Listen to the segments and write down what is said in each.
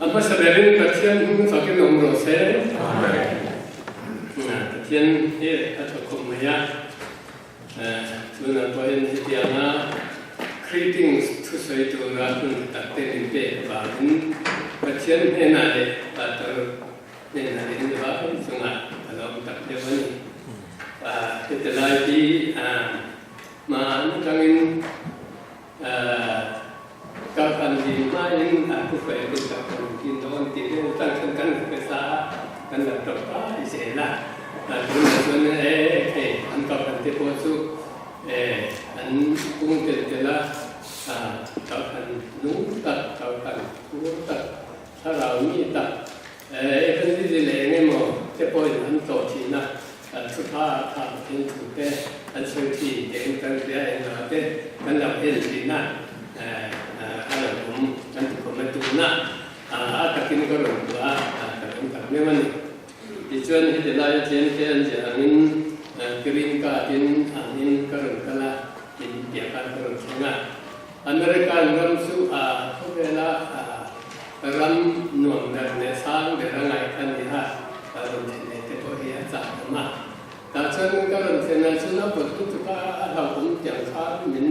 A hmasa berin Pathian hming fakin awm rawh se. Pathian hi a tha khawp mai a. Tunah pawhin hetianga greetings thusawi tura hun tha tak te min pek avangin Pathian hnenah leh Pastor hnenah leh in vai chungah ka lawm tak deuh a ni. Heti lai hi hmaan atangin Ka kan din hmain a thuhruai hun tak kan din dawn tih deuh tan khan kan la hmasa a, kan la tawp pai zel a. Tunah chuan e hei an kohhran te pawh chu e an pung tel tel a, kohhran nung tak, kohhran phur tak, thlarau mi tak, evangelism leh eng emaw te pawhin an tlawh thin a. Thu tha tha Pathian thu te an sawi thin teng kan hria engah te kan lo en thin a, a lo awm kan ti khawm a tuna a takin ka rawn hmu a, ka lawm tak meuh a ni. Tichuan heti laia tlem te an ziah angin green card in angin ka rawn kal a, in piah khan ka rawn thleng a. American ram chu a khawvela ram nuam ber leh sang ber a ngaih kha ni a, ka rawn thlen leh te pawh hi a chak awm a. Tah chuan ka rawn thlen ah chuan a vawt lutuk a, a hlauhawm tiang khan min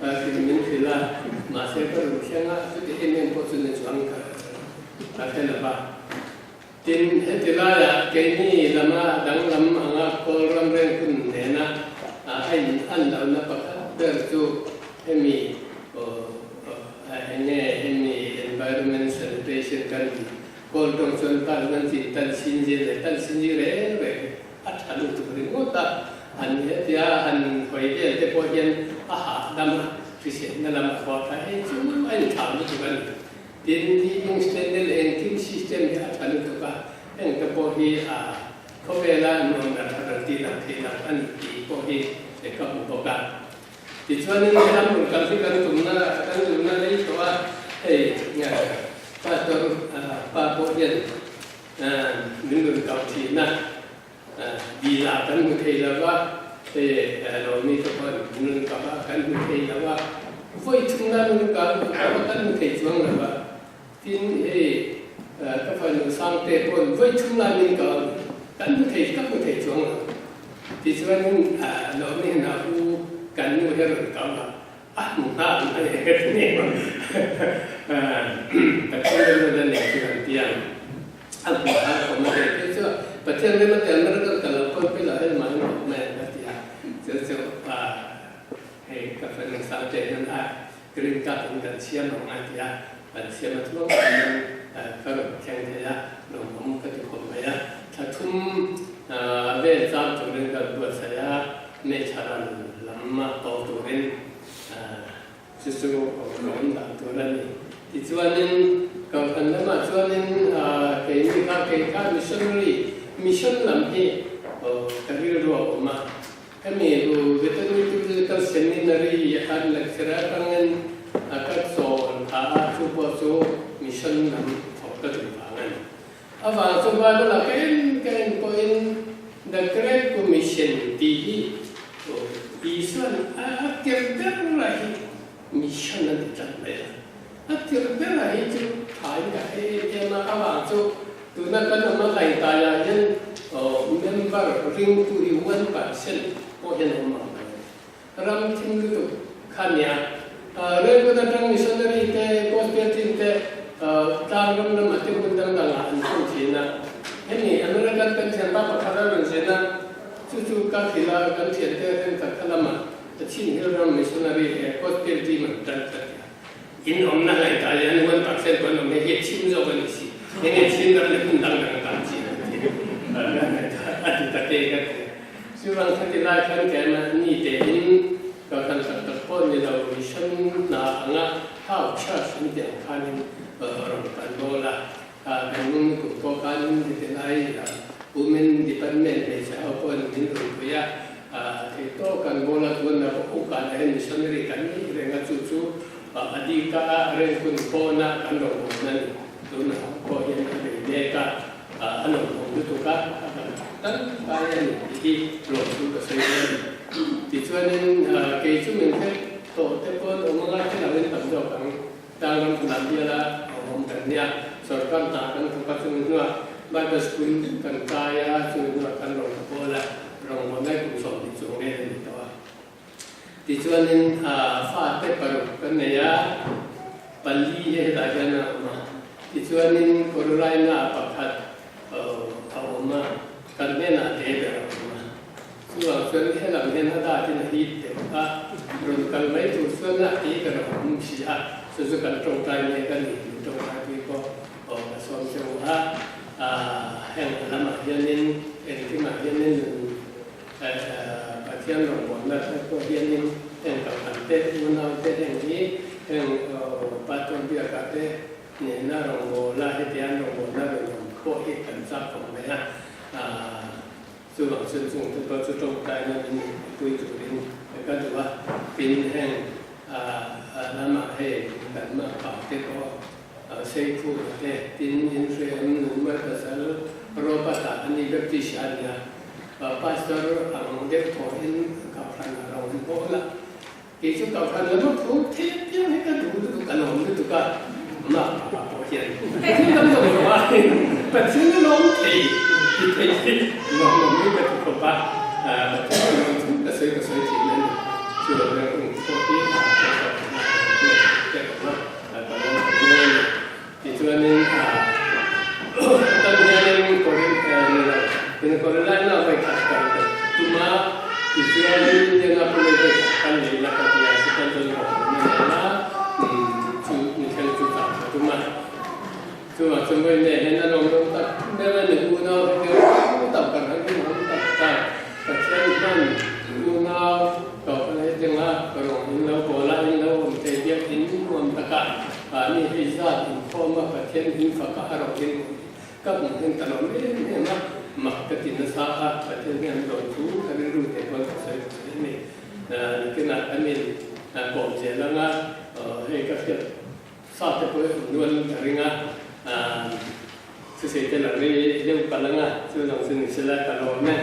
hrilh min hrilh a, mahse ka rawn thleng a, chuti em em pawh chu ni chuang ka hre lo va. Tin, heti laiah keini lama danglam anga kawl ram reng hun nena a in an lohna pakhat ber chu hemi enge hemi environment sanitation kan tih kawl tawng chuan tan nan chin tan sin zir leh tan sin zir reng reng a tha lutuk ringawt a, han hetia han hawi vel te pawh hian a hahdam a, hriselna lam a pawh tha hei chu a inthlau lutuk a ni. Tin, living standard engkim system hi a tha lutuk a, heng te pawh hi a khawvela nuam ber a rawn tih loh theih loh a ni tih pawh hi ka hmu bawk a. Tichuanin helam rawn kal hi kan tumna kan tumna lei tawh a, hei Pastor pa pawh hian min rawn kau thin a, Dil ah kan hmu thei lo va, hei Lawmi te pawh min rawn kap a, kan hmu thei lo va, vawi thum nan rawn kap a, kan hmu thei chuang lo va, tin hei ka fanu Sangte pawn vawi thum lai min kap a, kan hmu thei ka hmu thei chuang lo. Tichuanin Lawmi hian a u kan nu hi a rawn kap a, a hmu nghal mai e ka ti a, Pathian rilru la nei chu kan ti ang. A hmu a awm a hei phei chu Pathian rim a tel miracle ka lo kawn pui lo hei mahni awm mai ang a ti a chu chu hei ka fanu sang te hian a green card in kan siam ang a ti a kan siam a tluang takin ka rawn thleng thei a lawmawm ka ti khawp mai a thla thum vel chang turin ka buatsaih a Meichharan lam a ko turin Chu chu awm dan tur a ni. Tichuanin Kohhran lamah chuanin keini kha kei kha missionary, mission lam hi ka rilru a awm a. Hemi hu Veterinary Biblical Seminary an lecturer atangin ka chawl phah a, chu pawh chu mission lam thawk ka duh vang a ni. Avang chu Bible-ah ka en ka en pawhin The Great Commission tih hi Isua'n a tir ber a hi mission a ti tlat mai a. A tir ber a hi chu thain ka hre em em a, avang chu tuna kan awm a Laitaiah hian member ringtu hi 1% pawh hian awm ang mai a ni. Ram thim lutuk kha nia. Railroad atang missionary te, gospel team te tlang ram lamah te hmun dang dangah an thawng thin a. Hemi American kan thianpa pakhat a rawn zen a, chu chu ka hrilh a, kan thiante thenkhat kha lamah Chin Hill ram missionary leh gospel team an tan ka ti a. In awmna ngaihtuah hian 1% pawh an awm hei hi a chim zawk a ni si. Enge chin ram leh hmun dang dang a tam chi a ti a ti ta te ka ti a. Chuvang khati lai khan keimah ni tein kohhran tak tak pawh ni lo mission hna anga house church an tih ang khanin rawn kan bawl a. Kan kum pawh khan heti lai women department hmeichhe ho pawhin min rawn pui a, thei tawk kan bawl a, tunah pawh upa leh missionary kan nih reng a, chu chu a dika rengkun pawna kan rawn bawl a ni. Tunah pawh hian a bei mek a, a lawmawm lutuk a, a kan thawk tal kai a ni tih hi lawmthu ka sawi dawn a ni. Tichuanin kei chu min hre tawh te pawn awm anga hre loin tam zawk ang. Tlang ram khawlam biala awm kan. kan nia, sorkar hna kan thawk a, chumi hnuah Bible School kan kai a, chumi hnuah kan rawn pawl a, rawngbawlna hi kum 20 chuang vel a ni tawh a. Tichuanin fate paruk kan nei a, pali hi hetah hian a awm a. Tichuanin Carolina pakhat a awm a, kan hnenah te ber a awm a. Chuvang chuan helam hian a datin a hip deuh a, rawn kal mai tur chuan a tih ber a awm si a, chu chu kan tawngtai mek a ni, min tawngtai pui pawh aw ka sawm che u a, heng a lamah hianin engkimah hianin nun Pathian rawngbawlna te pawh hianin heng kalkal te unau te heng hi heng Pastor Biaka te nena rawngbawla hetiang rawngbawlna rawn awm pawh hi kan chak khawp mai a. Chuvang chuan chung te pawh chu tawngtaina min pui turin ka duh a, tin heng lamah hei kan mah pa te pawh Seikhu te, tin inhriam nunmai pasal Robert-a a ni Baptist a nia, Pastor ang deuh thawhin Kohhran a rawn hawl a, Kei chu Kohhran lama thu thei apiang hi ka duh lutuk a lawm lutuk a, mah pa pawh hian thil dang zawng zawng aiin Pathian a lawm thei ti thei hi nuam lo mai ka ti khawp a, Pathian a lawm chu ka sawi ka sawi thin a ni. Chu lo hian kum pawh hi a hausa thin a, ka lo hriat tep ang a, ka lawm ta viau a ni. Tichuanin tan hianin Korin ni lo, in Korilaina vawi khat kal ka tum a, tichuanin Indianapolis vawi khat kal leh ila ka ti a, chutan chuan rawhawmna nen a chu ni thleng chu chah ka tum a. Chuvang chuan vawi neh hian a lawm lawm tak deuh a ni, unau hetiang tam tak kan han hmu ang tak tak, Pathian hman unau Kohhran hetianga rawng in lo bawl a, in lo awm thei biak in nuam tak a. Mahni hei zat inkhawm a Pathian hming faka a rawh in ka hmuh hian ka lawm em em a, mak ka ti nasa a, Pathian hian rawn thu ka rilru thei pawn ka sawi thei a ni. Nikinah kan in kawm zel ang a, hei ka hriat sa te pawh i awm nual in ka ring a, thusei te la rei deuh palh ang a, chu zawng chu ni sela ka lawm e.